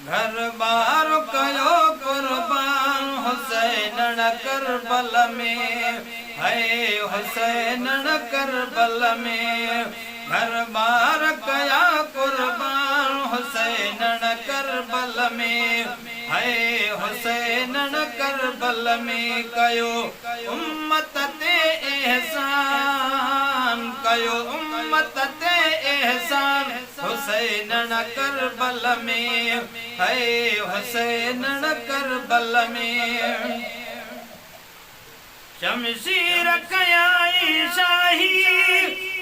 گهر ٻار ڪيو قربان حسينڻ ڪربل ۾، هئي حسينڻ ڪربل ۾، گهر ٻار ڪيا قربان حسينڻ ڪربل ۾، هئي حسينڻ ڪربل ۾، ڪيو امت تي احسان، ڪيو امت تي احسان. حسينڻ ڪربل ۾، هئي حسينڻ ڪربل ۾. شمشير کنيائين شاهي،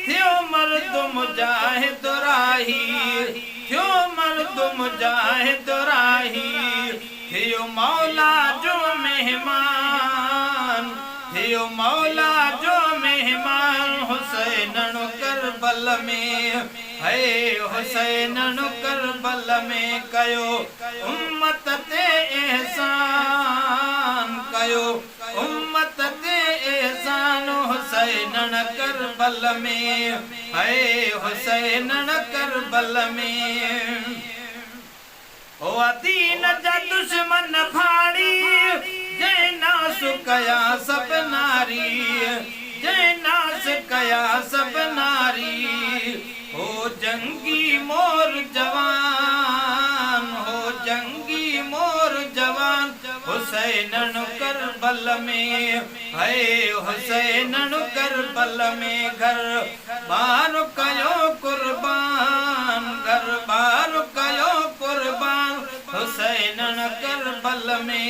ٿيو مرد مجاهد راهي، ٿيو مرد مجاهد راهي، ٿيو مولا جو مهمان، ٿيو مولا جو مهمان، حسينڻ ڪربل ۾. هئي حسينڻ ڪربل ۾ ڪيو امت تي احسان ڪيو امت تي احسان حسينڻ ڪربل ۾ هئي حسينڻ ڪربل ۾. هئا دين جا دشمن ڦاڙي، جنهن ناس ڪيا سڀ ناري، جنهن ناس ڪيا سڀ ناري. هو جنگي مور جوان، هو جنگي مور جوان، حسينڻ ڪربل ۾، هئي حسينڻ ڪربل ۾، گهر ٻار ڪيو قربان، گهر ٻار ڪيو قربان، حسينڻ ڪربل ۾،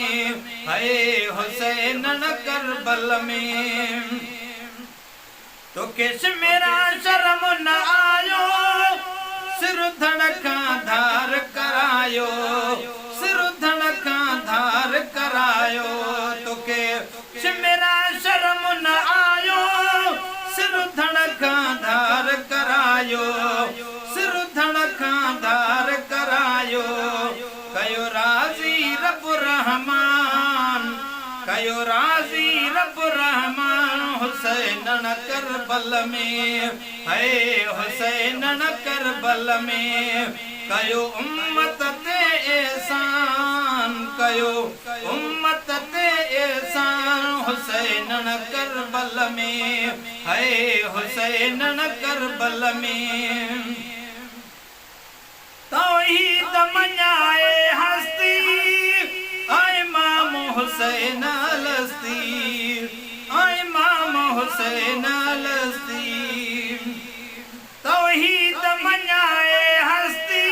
هئي حسينڻ ڪربل ۾. توکي شميرا شرم نه آيو، سر ڌڙ کان ڌار ڪرايو، سر ڌڙ کان ڌار ڪرايو، توکي شميرا شرم نه آيو، سر ڌڙ کان ڌار ڪرايو، سر ڌڙ کان ڌار ڪرايو، ڪيو راضي رب رحمان، ڪيو راضي رب رحمان، حسينڻ ڪربل ۾، هئي حسينڻ ڪربل ۾، ڪيو امت تي احسان، ڪيو امت تي احسان، حسينڻ ڪربل ۾، هئي حسينڻ ڪربل ۾. توحيد مڃائي هستي، امام حسين الستي، امام حسين الستي. توحيد مڃائي هستي،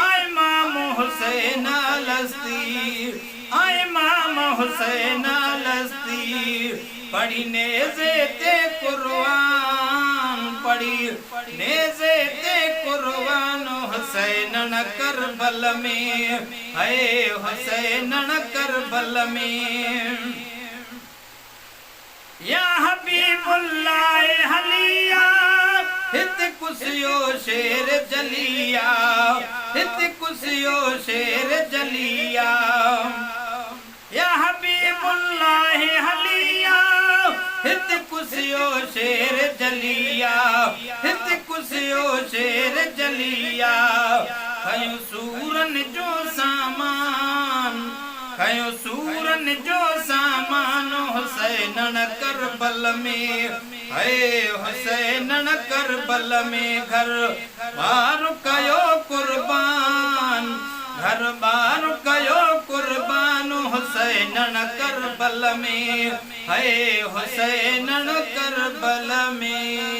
امام حسين الستي، امام حسين الستي. پڙهي نيزي تي قرآن، پڙهي نيزي تي قرآن، حسينڻ ڪربل ۾، هئي حسينڻ ڪربل ۾. يا حبيب الله هلي آ، هت ڪسيو شير جلي آ، هت ڪسيو شير جلي آ. يا حبيب الله هلي آ، هت ڪسيو شير جلي آ، هت ڪسيو شير جلي آ. کنيو سورن جو سامان، کنيو سورن جو سامان، حسينڻ ڪربل ۾، هئي حسينڻ ڪربل ۾، گهر ٻار ڪيو قربان، گهر ٻار ڪيو قربان، حسينڻ ڪربل ۾، هئي حسينڻ ڪربل ۾.